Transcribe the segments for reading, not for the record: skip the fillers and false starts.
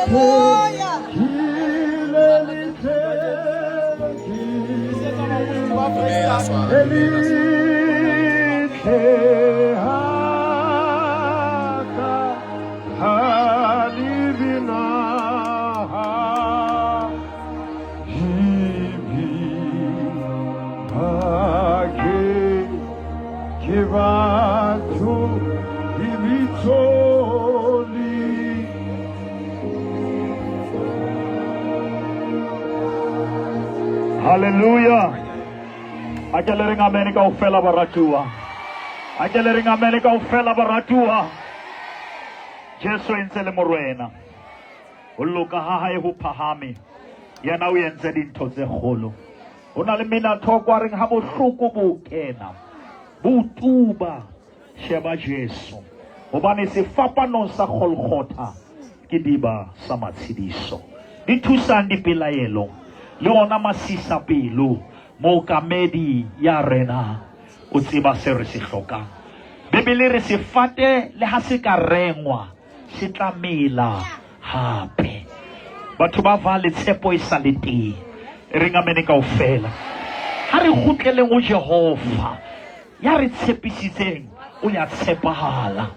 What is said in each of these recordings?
Hallelujah. Hallelujah. A ke le reng amen kaofela baratuwa. A ke le reng amen kaofela baratuwa. Jesu e ntse le morena. Ho loka ha hae ho phahame. Yena o entse dintho tse kgolo. Ho na le menathoko a reng ha bohloko bo kena. Bo tuba. Sheba Jesu. Hobane sefapanong sa Golgotha ke diba sa matshediso. Di thusang dipelaelo le ona masisapelo. Mookamedi ya rena o tseba se re se hlokang. Bibele re sefate le ha se ka rengwa se tla mela hape. Batho ba vale tshepo e sa le teng. E reng amene kaofela. Ha re kgutleleng ho Jehova ya re tshepisitseng o ya tshepahala.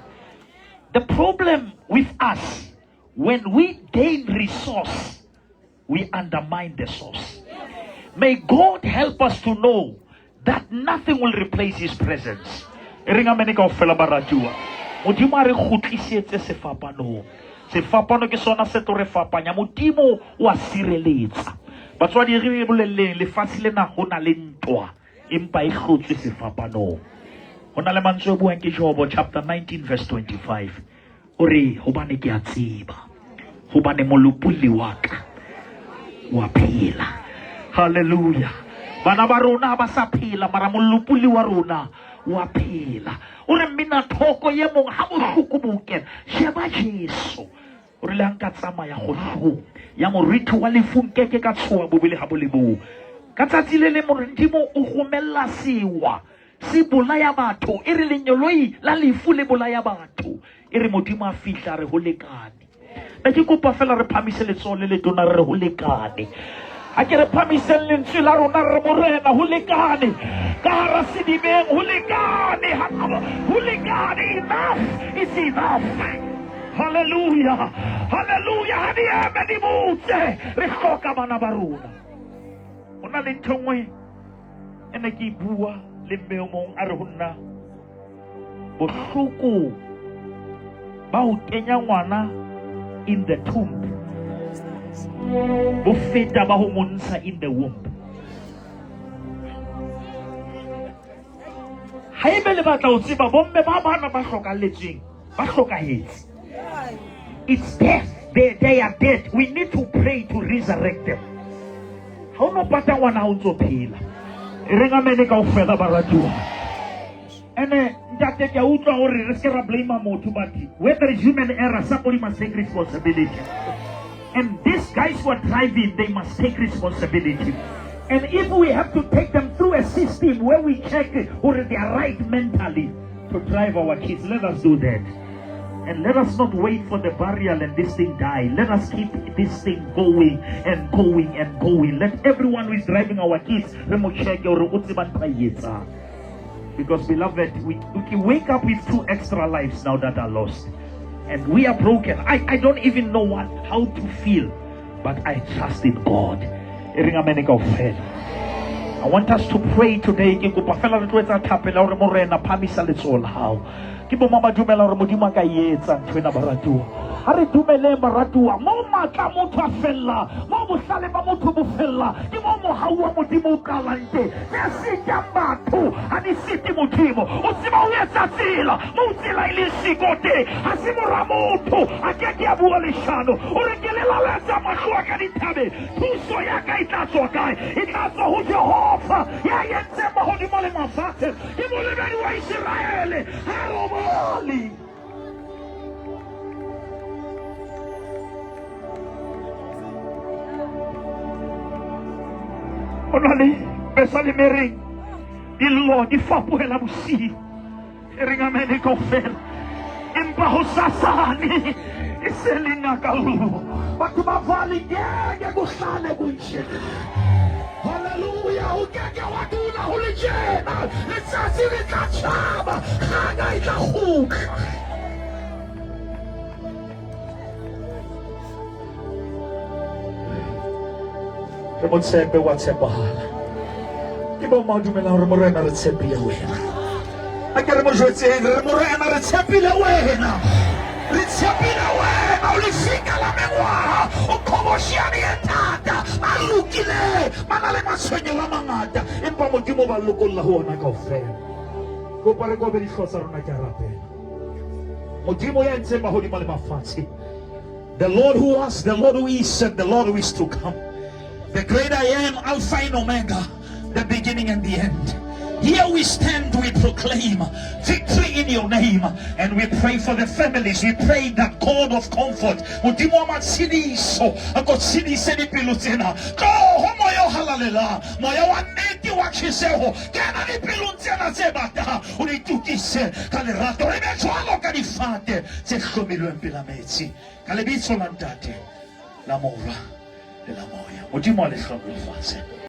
The problem with us when we gain resource we undermine the source. May God help us to know that nothing will replace his presence. E reng amene kaofela baratuwa. Modimo a re kgutlisetse sefapanong. Sefapano ke sona se tlo re fapanya. Modimo o a sireletsa. Batswadi re bolelleng lefatshe lena ho na le ntwa empa e hlotswe sefapanong. Ho na le mantswe a buang ke Jobo chapter 19 verse 25. O re hobane ke a tseba hobane molopolli wa ka wa phela. Hallelujah. Bana ba rona ba sa phela mara molopolli wa rona wa phela. O re mmina thoko ye mong ha bohloko bo kena. Sheba Jesu. O rile ha nka tsamaya kgohlong ya moriti wa lefu nkeke ka tshoha bobe le ha bo le bong. Ka tsatsi le leng Modimo o romella sewa se bolaya batho, e re lenyoloi la lefu le bolaya batho, e re Modimo a fihla re ho lekane. Ne ke kopa fela re phamise letsoho le letona re re ho lekane. Ha ke re phamiseng lentswe la rona re morena ho lekane. Ka hara sedibeng ho lekane, ho lekane, enough is enough. Hallelujah, hallelujah, ha di eme di botse, re hloka bana ba rona. Ho na le ntho e nngwe e ne ke e bua le mme o mong a re ho nna bohloko ba ho kenya ngwana in the tomb bo feta ba ho mo ntsha in the womb. Haebe le batla ho tseba bomme ba bana ba hlokalletsweng ba hlokahetse, it's death. They are dead. We need to pray to resurrect them. Ha o no pata ngwana ha o ntso phela. E reng amene kaofela baratuwa. Ene ntate ke a utlwa hore re se ke ra blame motho, but where there is human error somebody must take responsibility. And these guys who are driving, they must take responsibility. And if we have to take them through a system where we check whether they are right mentally to drive our kids, let us do that. And let us not wait for the burial and this thing die. Let us keep this thing going and going and going. Let everyone who is driving our kids, re mo check hore o tseba ntho a e etsang. Because beloved, we can wake up with 2 extra lives now that are lost. And we are broken. I don't even know how to feel. But I trust in God. E reng amene kaofela. I want us to pray today. Ke kopa fela re tlo etsa thapelo hore Morena phamisa letsoho la hao. Ke bo mang ba dumela hore Modimo a ka e etsa ntho ena baratuwa. Ha re dumeleng baratuwa, mo matla motho a fella, mo bohlale ba motho bo fella, ke mo mohau wa Modimo o qalang teng. Tse sitang batho ha di site Modimo. O tseba ho etsa tsela mo tsela e leng siko teng. Ha se mora motho a ke ke a bua leshano. O re ke lelaletsa mahlo a ka dithabeng. Thuso ya ka e tla tswa kae? E tla tswa ho Jehova ya entseng mahodimo le mafatshe. Ke molebedi wa Iseraele, ha robale. Ho na le pesaleme e reng dillo di fapohela bosiu. E reng amene kaofela. Empa hosasane e se le nyakallo. Batho ba Valley ngeke kuhlale kunje. Hallelujah, o keke wa dula ho le tjena. Letsatsi le tla tjhaba, kganya e tla kgutla. Re mo tshepe, wa tshepahala. Ke bo mang dumelang hore Morena re tshepile wena? A ke re mo jwetseng, re re Morena re tshepile wena. Re tshepile wena, o lefika la mengwaha, o qhobosheane e thata. Ba lokileng ba na le matshwenyeho a mangata, empa Modimo o ba lokolla ho ona kaofela. Kopa re kobe dihlooho tsa rona, ke a rapela. Modimo ya entseng mahodimo le mafatshe, the Lord who was, the Lord who is, and the Lord who is to come, the great I am, Alpha and Omega, the beginning and the end. Here we stand, we proclaim victory in your name, and we pray for the families. We pray that God of comfort, Modimo wa matshediso, a ko tshedise dipelo tsena. Tloho moya o halalelang, moya wa nnete wa tjheseho, kena dipelong tsena tse batang, o di tukise ka lerato, re be jwalo ka difate tse hlomilweng pela metsi. Ka lebitso la Ntate, la Mora, le la Moya. Modimo a le hlohonolofatse.